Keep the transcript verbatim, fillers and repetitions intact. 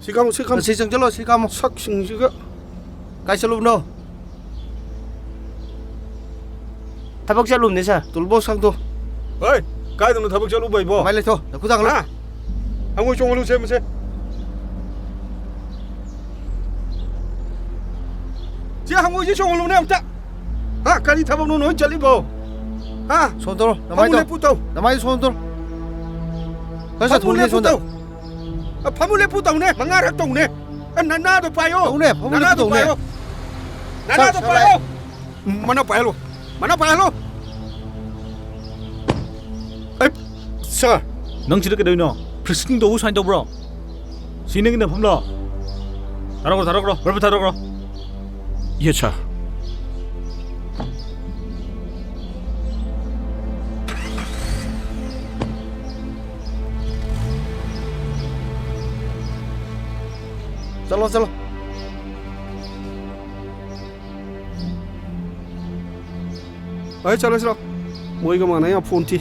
ꯁꯤ ꯈꯥꯝꯃꯣ, ꯁꯤ ꯈꯥꯝꯃꯣ꯫ ꯁꯤ ꯆꯪꯁꯤꯜꯂꯣ, ꯁꯤ ꯈꯥꯝꯃꯣ꯫ ꯁꯛꯁꯤꯡꯁꯤꯒ꯫ ꯀꯥꯏ ꯆꯠꯂꯨꯕꯅꯣ? ꯊꯕꯛ ꯆꯠꯂꯨꯕꯅꯦ, ꯁꯥꯔ꯫ ꯇꯨꯜꯕꯣꯛꯁ ꯊꯥꯡꯗꯣ꯫ ꯍꯣꯏ, ꯀꯥꯏꯗꯅꯣ ꯊꯕꯛ ꯆꯠꯂꯨꯕ ꯍꯥꯏꯕꯣ? ꯃꯥꯏ ꯂꯩꯊꯣ, ꯅꯈꯨꯠ ꯊꯥꯡꯒꯠꯂꯣ꯫ ꯍꯥ? ꯍꯪꯉꯣꯏ ꯆꯣꯡꯍꯜꯂꯨꯁꯦ, ꯃꯁꯦ꯫ ꯁꯤ ꯍꯪꯉꯣꯏꯁꯦ ꯆꯣꯡꯍꯜꯂꯨꯅꯦ ꯑꯝꯇ꯫ ꯍꯥ? ꯀꯔꯤ ꯊꯕꯛꯅꯣ ꯅꯣꯏ ꯆꯠꯂꯤꯕꯣ? ꯍꯥ? ꯁꯣꯟ ꯇꯧꯔꯣ, ꯅꯃꯥꯏ ꯐꯃꯨꯡ ꯇꯧ꯫ ꯂꯦꯞꯄꯨ ꯇꯧ꯫ ꯅꯃꯥꯏ ꯁꯣꯟ ꯇꯧꯔꯣ꯫ ꯁꯠ, ꯁꯠ, ꯐꯃꯨꯡ ꯊꯣꯡ ꯂꯦꯞꯄꯨ ꯁꯣꯟꯗ꯫ ꯇꯧ꯫ ꯑ, ꯐꯃꯨꯡ ꯂꯦꯞꯄꯨ ꯇꯧꯅꯦ, ꯃꯉꯥꯔꯛ ꯇꯧꯅꯦ꯫ ꯑ, ꯅꯅꯥꯗꯣ ꯄꯥꯏꯌꯣ꯫ ꯇꯧꯅꯦ, ꯐꯃꯨꯡ ꯂꯦꯞꯄꯨ ꯅꯅꯥꯗꯣ ꯇꯧꯅꯦ꯫ ꯄꯥꯏꯌꯣ꯫ ꯁꯥꯔ, ꯅꯅꯥꯗꯣ ꯁꯥꯔ, ꯄꯥꯏꯌꯣ꯫ ꯃꯅꯥ ꯄꯥꯏꯍꯜꯂꯣ꯫ ꯃꯅꯥ ꯄꯥꯏꯍꯜꯂꯣ꯫ ꯑꯩ, ꯁꯥꯔ꯫ ꯅꯪ ꯁꯤꯗ ꯀꯩꯗꯧꯔꯤꯅꯣ? ꯐ꯭ꯔꯤꯁꯀꯤꯡ ꯇꯧꯕ ꯁꯥꯏꯟ ꯇꯧꯕ꯭ꯔꯣ? ꯁꯤ ꯅꯪꯒꯤ ꯅꯐꯝꯂꯣ? ꯊꯥꯗꯣꯛꯈ꯭ꯔꯣ, ꯊꯥꯗꯣꯛꯈ꯭ꯔꯣ, ꯕꯔꯕꯔ ꯊꯥꯗꯣꯛꯈ꯭ꯔꯣ꯫ ꯌꯦꯁ, ꯁꯥꯔ꯫ ꯆꯠꯂꯣ, ꯆꯠꯂꯣ꯫ ꯑꯩ ꯆꯠꯂꯣ, ꯆꯠꯂꯣ꯫ ꯃꯣꯏꯒ ꯃꯥꯟꯅ ꯌꯥꯝ ꯐꯣꯟ ꯊꯤ꯫